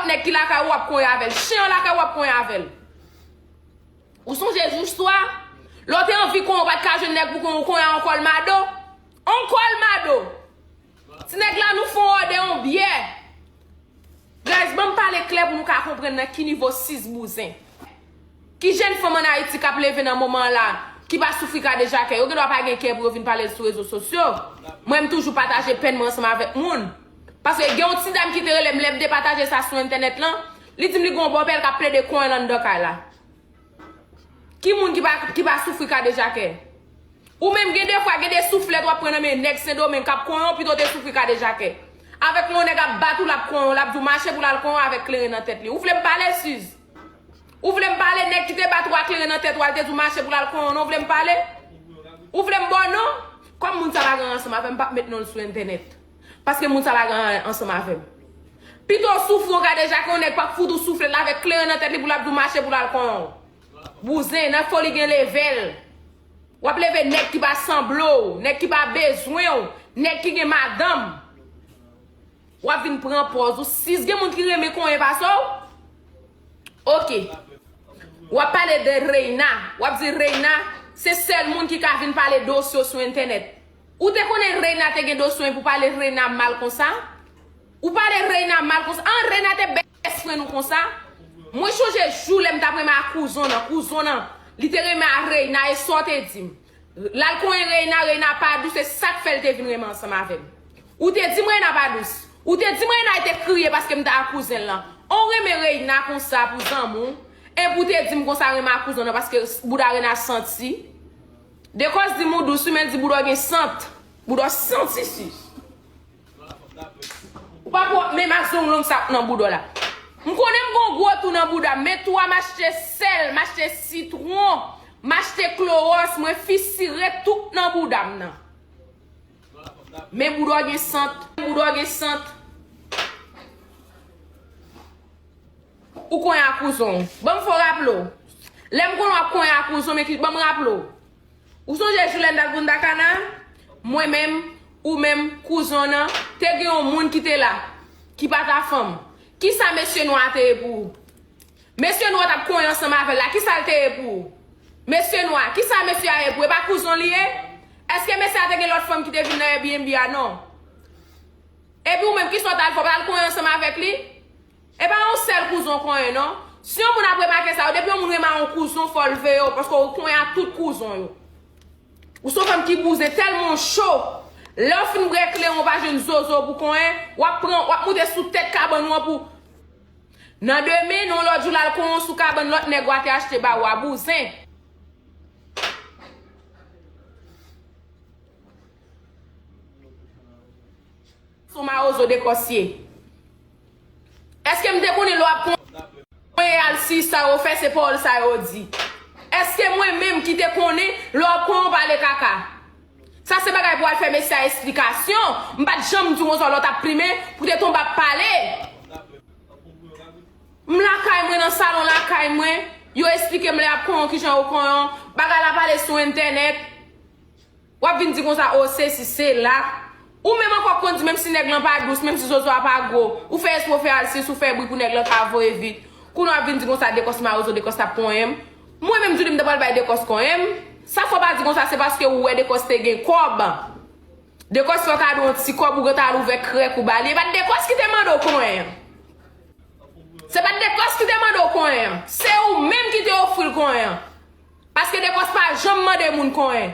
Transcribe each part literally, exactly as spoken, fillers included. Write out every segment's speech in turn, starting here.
nèg ki lakay ou w ap konyen avè l. Chen an lakay ou w ap konyen avè l. Ou sonje jou swa? Lè w te anvi konyen, ou pa t ka jwenn nèg pou konyen, ou konyen a on kòlmado. On kòlmado! Ti nèg la, nou fè on òdè, on byè. Guys, ban m pale klè pou nou ka konprann nan ki nivo sis bouzen. Ki jèn fanm ann Ayiti k ap leve nan moman an la, ki pa soufri kadejakè? Yo gendwa pa gen kè pou yo vin pale l sou rezo sosyo. Mwen, m toujou pataje pèn mwen ansanm avèk moun. Paske gen yon ti dam ki te rele m, lè m te pataje sa sou entènèt lan, li di m li gen yon bòpè l k ap plede konyen l anndan kay la. Ki moun ki pa, ki pa soufri kadejakè? Ou menm, gen defwa, gen de souflèt w ap pran nan men nèg Sendomeng k ap konyen w, pito w te soufri kadejakè. Avèk yon nèg ap bat ou, l ap konyen w, l ap di w mache pou l al konyen w avèk kleren nan tèt li. Ou vle m pale, Siz? Ou vle m pale nèg ki te bat ou a kleren nan tèt ou a, l te di w mache pou l al konyen w, non? Ou vle m pale? Ou vle m ba w non? Kòm moun sa pa gen anyen ansanm avè m, m p ap met non l sou entènèt. Paske moun sa pa gen anyen ansanm avè m. Pito w soufri yon kadejakè, yon nèg p ap fout ou souflèt la avèk kleren nan tèt li pou l ap di w mache pou l al konyen w. Bouzen, nan foli gen leve l. W ap leve nèg ki pa sanble w, nèg ki pa bezwen w, nèg ki gen madanm. W ap vin pran pòz ou. Sis, gen moun ki renmen konyen pase w? Oke. W ap pale de Reina. W ap di Reina, se sèl moun ki ka vin pale dosye w sou entènèt. Ou te konnen Reina te gen dosye pou pale Reina mal konsa? Ou pale Reina mal konsa? An, Reina te bèsfrenn ou konsa? Mwen chonje jou lè m t ap renmen a kouzon nan, kouzon nan, li te renmen a Reina, e sa w te di m. L al konyen Reina, Reina pa dous, se sa k fè l te vin renmen ansanm avè m. Ou te di m Reina pa dous. Ou te di m Reina te kriye paske m t a kouzen l lan. An w renmen Reina konsa pou zanmi w, epi w te di m konsa renmen a kouzon nan paske bouda Reina santi. Dekòs di m ou dous wi, men l di bouda w gen sant. Bouda w santi sis. Ou pa pou menm ak zong long sa k nan bouda w la. M konnen m gon gwo tou nan bouda m, men tou a m achte sèl, m achte sitwon, m achte klowòs, mwen fisire tout nan bouda m nan. Men bouda w gen sant, bouda w gen sant. Ou konyen a kouzon w. Ban m fè w raple w. Lè m konnen w ap konyen a kouzon, men ki, ban m raple w. Ou sonje jou lè n t al Punta Cana? Mwen menm, ou menm, kouzon w nan, te gen yon moun ki te la, ki pa t a fanm. Kisa mesye nwa a te ye pou ou? Mesye nwa a t ap konyen ansanm avè l la, kisa l te ye pou ou? Mesye nwa a, kisa mesye a ye pou ou? E pa kouzon li ye? Èske mesye a te gen lòt fanm ki te vin nan Airbnb a? Non. Epi ou menm, kisa w t al fè? W t al konyen ansanm avèk li? E pa yon sèl kouzon w konyen, non. Si yon moun ap remake sa, depi yon moun renmen a yon kouzon, fò l veye w, paske w konyen a tout kouzon yo. Ou se yon fanm ki bouzen, tèlman w cho. Lè w fin bwè kleren, w pa jwenn zozo pou konyen, w ap pran, w ap moute sou tèt kabann ou an pou. Nan demen, nan yon lòt jou, l al konyen w sou kabann lòt nèg ou a te achte ba ou a, bouzen. Sou mawozo dekòs ye. Èske m te konnen lè w ap konyen al si sa yo fè, se pawòl sa yo di? Èske mwen menm ki te konnen lè w ap konyen w pale kaka? Sa se bagay pou al fè mesye a esplikasyon. M pa t janm di w konsa lè w t ap plimen pou te tonbe ap pale. M lakay mwen, nan salon lakay mwen, yo esplike m lè y ap konyen w kijan yo konyen w. Bagay la pale sou entènèt. W ap vin di konsa, o, sesi, sela. Ou menm ankò k konn di, menm si nèg lan pa dous, menm si zozo a pa gwo, ou fè espre w fè alsis, ou fè bri pou nèg lan ka voye vit. Kounye a w ap vin di konsa, dekòs mawozo, dekòs t ap konyen m. Mwen menm, Djouly, m ta pral bay dekòs konyen m. Sa fè w pa di konsa, se paske ou wè dekòs te gen kòb. Dekòs fè w kado yon ti kòb, ou gentan al ouvè krèk ou ba li. E pa t dekòs ki te mande w konyen an. Se pa t dekòs ki te mande w konyen an. Se ou menm ki te ofri l konyen an. Paske dekòs pa janm mande moun konyen.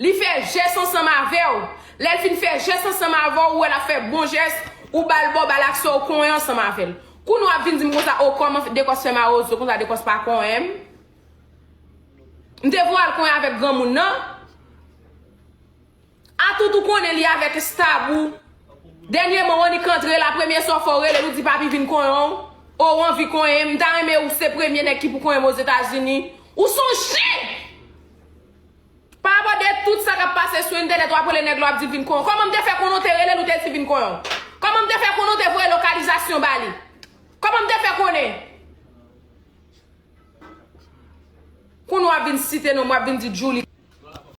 Li fè jès ansanm avè w. Lè l fin fè jès ansanm avè w, ou wè l ap fè bon jès, ou ba l ba w, ba l aksè w konyen ansanm avè l. Kounye w ap vin di m konsa, o, kòman dekòs fè mawozo konsa, dekòs pa konyen m? M te voye al konyen avèk granmoun nan. Atout ou konnen li avèk estab ou. Dènyèman, w annik antre la, premye sa w fè w rele l, ou di papi vin konyen w. O, w anvi konyen m, m ta renmen ou se premye nèg ki pou konyen m Ozetazini. Ou sonje! Pa rapò de tout sa k ap pase sou entènèt, w ap rele nèg la, w ap di l vin konyen w. Kòman m te fè konnen w te rele l, ou te di vin konyen w? Kòman m te fè konnen w te voye lokalizasyon ba li? Kòman m te fè konnen? Kounye w ap vin site non m, w ap vin di Djouly.